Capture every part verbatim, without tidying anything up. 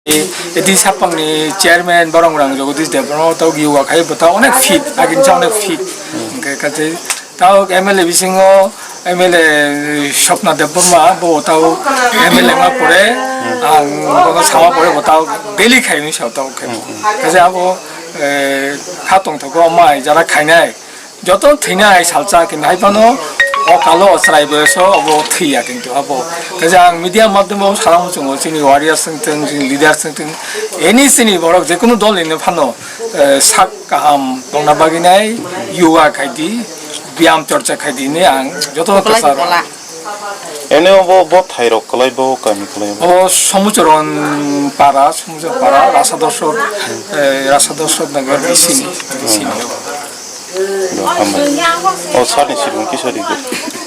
A D C Hapangni chairman Boromgrang Jagadish Debbarma tau yoga khai bo tau onek fit, agini sa onek fit. Hwnkhe kaisa tau M L A bisingo M L A Swapna Debbarma bo tau M L A ma pore ang bono sama pore bo tau daily khai ni sa tau khe. Kaisa abo, eh, kha tongthogo mai jara khainai. Joto thwina hai salsa kintu hai phano o kalo o chwrai boyoso obo thwiya kintu abo. Kaisa ang media madhyamo sana muchungo chini warriors wng thwng, chini leaders wng thwng, any chini borok jekunu dol ni phano, eh, sak kaham tongna bagwi nai yoga khaidi, biyam chorcha khaidi hinwi ang joto kwcharo. Ene obo, bo thairok kwlai bo kami kwlai bo? Obo Somuchoron para, Somuchor para, Rasa Dosor, eh, Rasa Dosor nagar D C ni, D C ni. Hambai. O sir ni silung kisa di.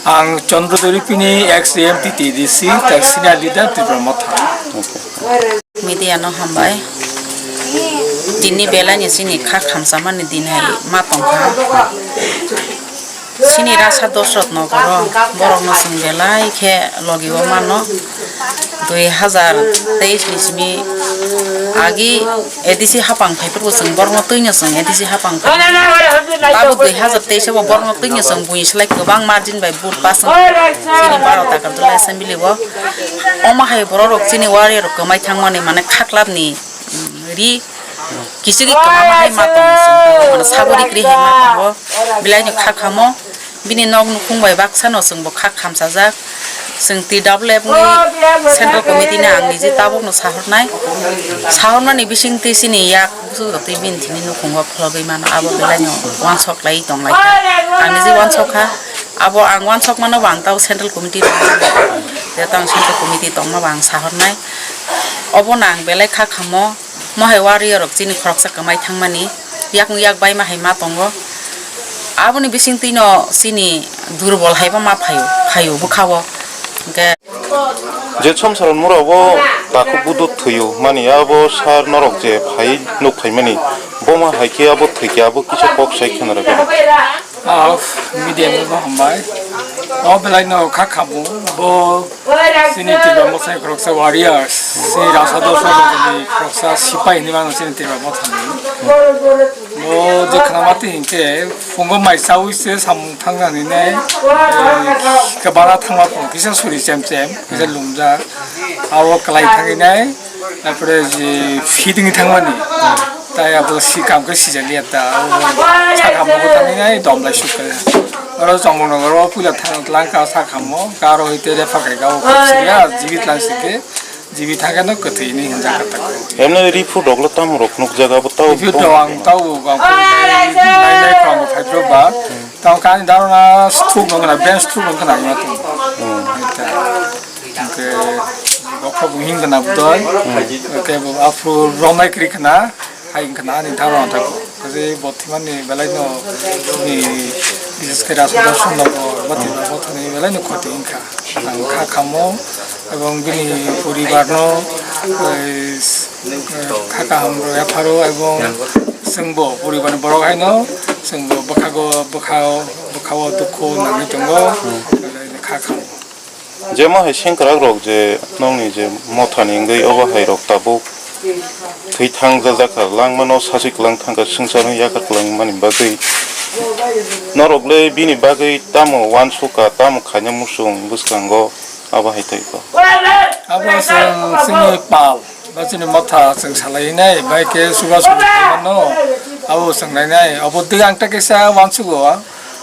Ang Chandra Doripini, ex M T T D C, tak senior leader Tipra Motha. Okay. Media no hambai. Tini belai ni chini kha khamsa mani din hai ma tongkha. Chini rasa Dosrot nogoro borok no chwng belai khe logi o mano. Dui hazar teis ni simi agi A D C hapang phai phuru chwng borok no twi no chwng A D C hapang phai. Tabuk dui hazar teis o borok no twi no chwng buini slai kwbang margin bai vote pass wng chini baro takar dula assembly o. Omo hai borok rok chini warrior rok kwmai thang mani mane khaklap ni, mm, ri Kichigwi kwma hai ma tongo chwng, mane sabo rikri hai ma tongo, belai no kha khamo, bini nok nukhung bai baksa no chwng bo kha khamsajak, chwng T W F ni central committee no ang niji tabuk no sahornai, sahormani bising twi chini yak busu twi bini thini nukhungo phologwi mano, abo belai no uansuk lai tong lai kha, ang niji uansuk kha, abo ang uansuk mano bo ang tabuk central committee tong, je tang central committee tongma bo ang sahornai, obo no ang belai kha khamo. Mohai warrior rok chini khoroksa kwmai thangmani, yakung yak baima hai ma tongo. Aboni bisingtwi no chini durbol hai bo ma phaio, phaio bwkhao. Hwnkhe Je Somsaron Mura bo takhuk budu thwio mani, abo sir norok je phai nuk phaimani, bo ma hai khe abo thwikhe abo kisa kok sai khna rwgwi. Ah, media ni bo hambai. O belai no kha khamu, bo chini Tipra Motha ni khoroksa warriors, chini Rasa Dosha ni khoroksa sipai hinwi mano chini Tipra Motha ni. Bo je khna mati hinkhe phungo mai chaui se samung thang nani nai, eh, kwbana thangma phung kisa suri chem chem, kisa lumjak. Abo kwlai thangwi nai. Tarpore je feeding thangmani, tai abo si kam khe sijaliya ta, abo sak hammo bo thangwi nai dom lai suk khe. Oro Chomornagar o puila thang langka sak hammo, karo hoi tere phakai ga o khopsiya, jibi tlang sikhe, jibi thangkhe no kwthwi hinwi hinjak kha ta. Emno report rok lo tamo rok nukjak abo tao. Report rok ang tao, ang nai nai khwlangwi phai phro ba, tao kani daro na stroke no khna, brain stroke no khna ima tong. Hmm. Hwnkhe bokhok bo himkhna budoi, hwnkhe bo aphuru romai kwrwi khna, hai wngkhna ani thangma thangma. Kaje bo thwimani belai no, ni, bises khe Rasa Dosha no bo, bo thwima bo thwini belai no khoti wngkha. Ang kha khamo, ebong bini poribar no, eh, kha kaham rw yapharo, ebong chwngbo poribar ni borok haino, chwngbo bwkhago, bwkhao, bwkhao dukhu nangwi tongo, belai no kha khamo. Jemo hai sengkrak rok je nokni je mothani wngwi obo hai rok tabuk thwi thang jajak kha, langmano sachi kwlang thang kha, swngcharno yakar kwlang mani bagwi norok le bini bagwi tamo uansuk kha, tamo khaina muchung bwskango abo hai thai kho. Abo chwng chini pal. Ba chini motha chwng salai nai, bai khe chubachu khai mano, abo chwng nai nai, abo twi ang ta kisa uansugo,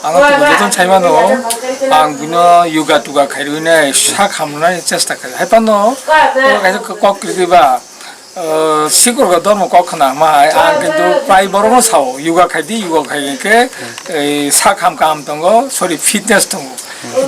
ang twi joto sai mano, ang bino yoga tuga khai rwi nai, sak hamnai chesta khai. Hai phano, oro kaisa kok kwrwi ba, eh, sikor ga dormo kok khna ma hai, ang kintu prai borok no sao, yoga khai di, yoga khai khe, eh, sak ham kaham tongo, sorry, fitness tongo.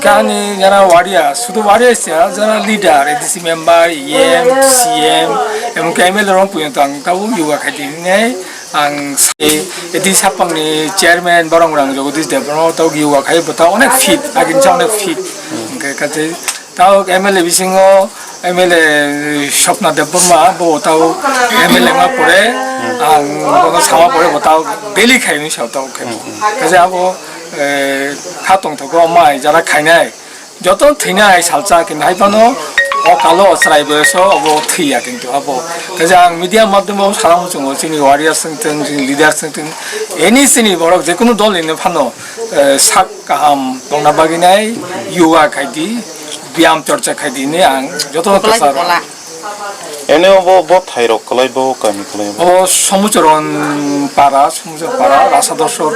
Gani jara waria, sudu waria siya, jara leader, A D C member, E M, C M, emon ke M L A rok puyo tang, tabo yoga khai di hinwi ang sai, A D C Hapang ni chairman Boromgrang Jagadish Debbarma tabo yoga khai, bo tabo onek fit, agini sa onek fit. Hwnkhe kaisa tabo M L A bisingo, M L A Swapna Debbarma, bo tabo M L A ma pore, ang bono sama pore, bo tabo daily khai hinwi sa tabo khai. Kaisa abo, eh, kha tongthogo mai jara khainai. Joto thwina hai salsa kintu hai phano O kalo o chwrai boyoso obo thwiya kintu abo. Kaisa ang media madhyamo salamo chwngo chini warriors wngthwng, chini leaders wngthwng, any chini borok jekunu dol ni phano, eh, sak kaham tongna bagwi nai yoga khaidi, biyam chorcha khaidi hinwi ang jotono kwcharo. Ene obo bo thairok kwlai bo kami kwlai bo. Obo Somuchoron para, Somuchoron para, Rasa Dorsok,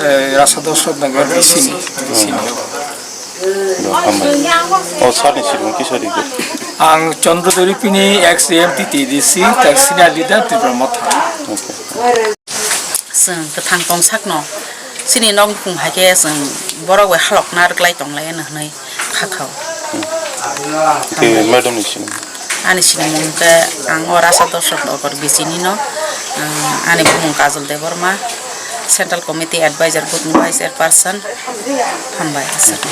eh, Rasa Dorsok nagar D C ni, D C ni. Hambai. O sani silung kisa di ko. Ang Chandra Doripini ex M T T D C, tak senior leader Tipra Motha. Okay. Chwng kwthang tong sakno chini nok nukhung hai khe chwng borok bai halok na rwklai tong lai hwnwi kha khao. Ke madam ni sini. Ani sinimung khe ang o Rasa Dorsok Nogor B C ni no, ah, ani bumung Kajol Debbarma, Central Committee Advisor Booth ni Vice Chairperson. Hambai aswk.